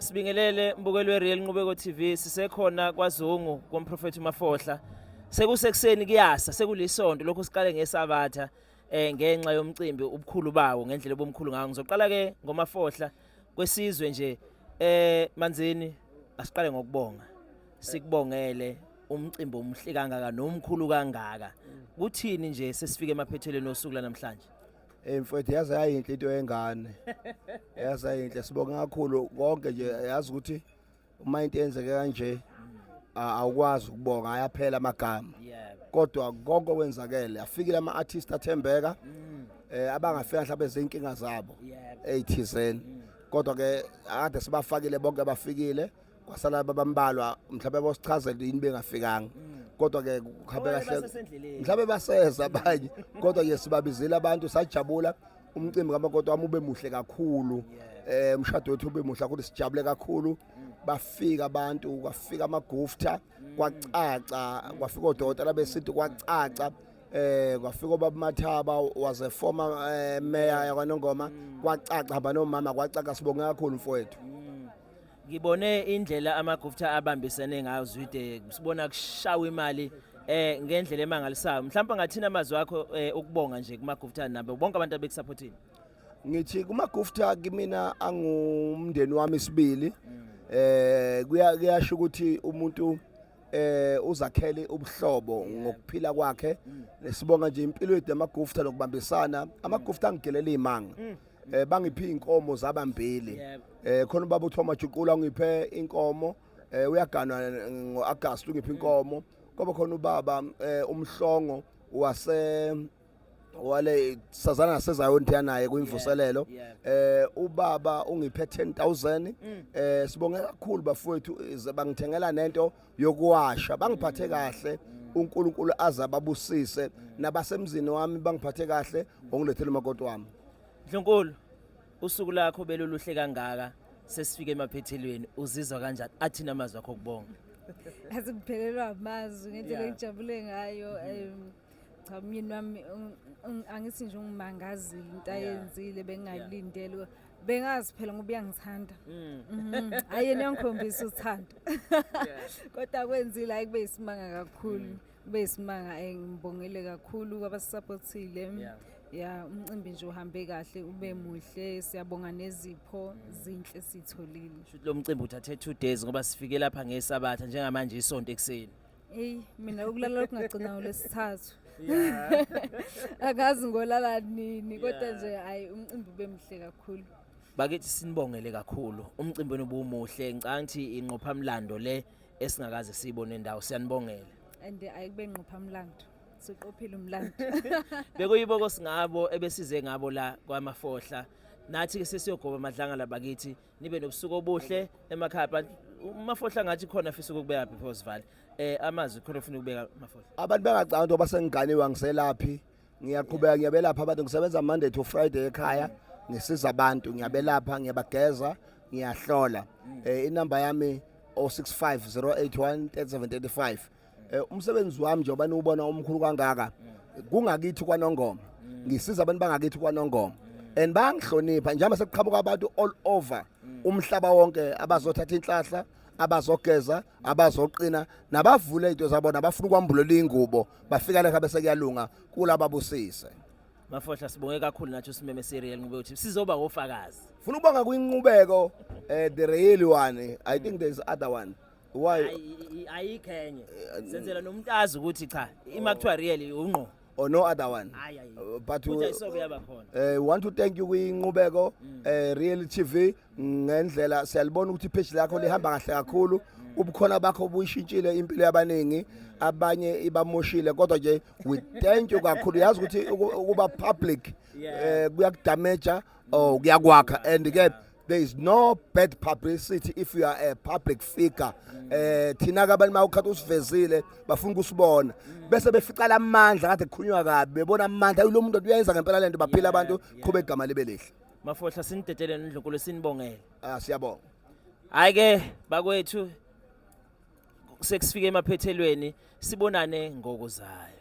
Sibingelele mbukeli weReal Nqubeko TV, sisekhona kwaZungu komprofeti uMafohla. Sekusekuseni kuyasa, sekulisonto lokhu siqale ngeSabatha ngenxa yomcimbi ubukhulu bawo ngendlela obumkhulu ngayo. Ngizoqala ke ngoMafohla kwesizwe nje Manzini, asiqale ngokubonga. Sikubongele umcimbi omuhle kangaka nomkhulu kangaka. Kuthini nje sesifike emaphethelweni osuku lanamhlanje? Hey mfowethu, yaze yayinhle into yengane. Yaze yayinhle, sibonga kakhulu konke nje. Yazi ukuthi uma into yenzeke kanje awukwazi ukubonga, ayaphela amagama. Kodwa konke okwenzakele, afikile ama artist athembeka abangafika mhlawumbe izinkinga zabo ezithizeni. Kodwa ke akade sibafakile bonke, abafikile kwasala babambalwa, mhlawumbe bosichazela yini bengafikanga. Kodwa ke kuhambe kahle, mhlawumbe baseza abanye. Kodwa ke sibabizile abantu, sajabula. Umcimbi kamakoti wami ube muhle kakhulu, umshado wethu ube muhle kakhulu, sijabule kakhulu. Bafika abantu, kwafika amagufta, kwacaca, kwafika odokotela besintu, kwacaca, kwafika ubaba Mathaba, was a former mayor yakwaNongoma, kwacaca, hamba nomama, kwacaca. Sibonge kakhulu mfowethu. Ngibone indlela amagufta abambisene ngayo Zwide, sibona kushawa imali ngendlela emangalisayo. Mhlawumbe ngathina amazwi akho ukubonga nje kumagufta nabo bonke abantu abekusupportile. Ngithi kumagufta kimina angumndeni wami isibili. Kuyasho ukuthi umuntu uzakhele ubuhlobo ngokuphila kwakhe. Sibonga nje impilo yethu amagufta nokubambisana. Amagufta angigelela imanga. Bangiphe inkomo zabambili. Khona ubaba uThomas Juqula ungiphe inkomo, uyaganwa ngoAugust, ungiphe inkomo. Kwaba khona ubaba umhlongo wase wale sazana naseZayoni naye kwimvuselelo, ubaba ungiphe 10,000. Sibonge kakhulu bafowethu, bangithengela nento yokuwasha, bangiphathe kahle. uNkulunkulu azababusise nabasemzini wami, bangiphathe kahle ngongilethela umakoti wami. Ndlunkulu, usuku lakho beluluhle kangaka, sesifike emaphethelweni, uzizwa kanjani? Athini amazwi akho okubonga? Azikuphelelwa amazwi ngendlela engijabule ngayo. Cha, umyeni wami angithi nje ungimangazile into ayenzile, bengingayilindele, bengazi phela ngoba uyangithanda. Hayi, yena uyangikhombisa uthando, kodwa kwenzile, hayi, kube yisimanga kakhulu, kube yisimanga. Ngibongele kakhulu kwabasupportile. Ya, umcimbi nje uhambe kahle, ube muhle. Siyabonga nezipho zinhle sitholile. Shuthi lo mcimbi uthathe 2 days ngoba sifike lapha ngeSabatha, njengamanje isonto ekuseni. Eyi, mina ukulala kungagcina ngolwesithathu, akazi ngolala nini, kodwa nje hayi, umcimbi ube muhle kakhulu. Bakithi, sinibongele kakhulu, umcimbi wenu ubumuhle. Ngicabanga ukuthi inqophamlando le esingakaze siyibone endawo. Siyanibongela. And ayikube ngqophamlando, siqophile umlando. Bekuyiboko singabo ebesize ngabo la kwaMafohla. Nathi ke sesiyogoba amadlanga labakithi. Nibe nobusuku obuhle emakhaya. But uMafohla ngathi khona afisa ukubeka before sivale amazwi, khona ufuna ukubeka, Mafohla? Abantu bengacabanga ukuthi basengiganiwe, angiselaphi, ngiyaqhubeka ngiyabelapha abantu. Ngisebenza Monday to Friday ekhaya, ngisiza abantu, ngiyabelapha, ngiyabageza, ngiyahlola. Inamba yami 065 081 3735. Umsebenzi wami njengoba niwubona omkhulu kangaka kungakithi kwaNongoma, ngisiza abantu bangakithi kwaNongoma and bayangihlonipha njengoba sekuqhamuka abantu all over umhlaba wonke abazothatha inhlahla, abazogeza, abazoqina, nabavule into zabo, nabafuna ukwambulela ingubo. Bafika lekha bese kuyalunga kulaba busise. Mafohla, sibonge kakhulu nathi usimeme serial ngoba uthi sizoba ofakazi. Funa ukubonga kwinqubeko, the real one. I think there's other one, why? Ayikho enye, senzela nomuntu azi ukuthi cha, ima kuthiwa real unqo. Or no other one? Hayi, hayi. But futhi ayisobe yaba khona. Want to thank you kwinqubeko Real TV ngendlela siyalibona ukuthi ipage lakho lihamba kahle kakhulu. Ubukhona bakho buyishintshile impilo yabaningi, abanye ibamoshile, kodwa nje we thank you kakhulu. Yazi ukuthi ukuba public kuyakudamage or kuyakwakha, and ke there is no bad publicity if you are a public figure. Thina ke abantu mawukhathi usivezile bafuna ukusibona, bese befica lamandla kade kukhulunywa kabi, bebona amandla lo muntu uyayenza ngempela lento, baphila abantu, qhubeka, igama libe lihle. Mafohla, sinidedele nondlunkulu, sinibongele. Ah, siyabonga. Hayi ke bakwethu, sekusifike emaphethelweni, sibonane ngokuzayo.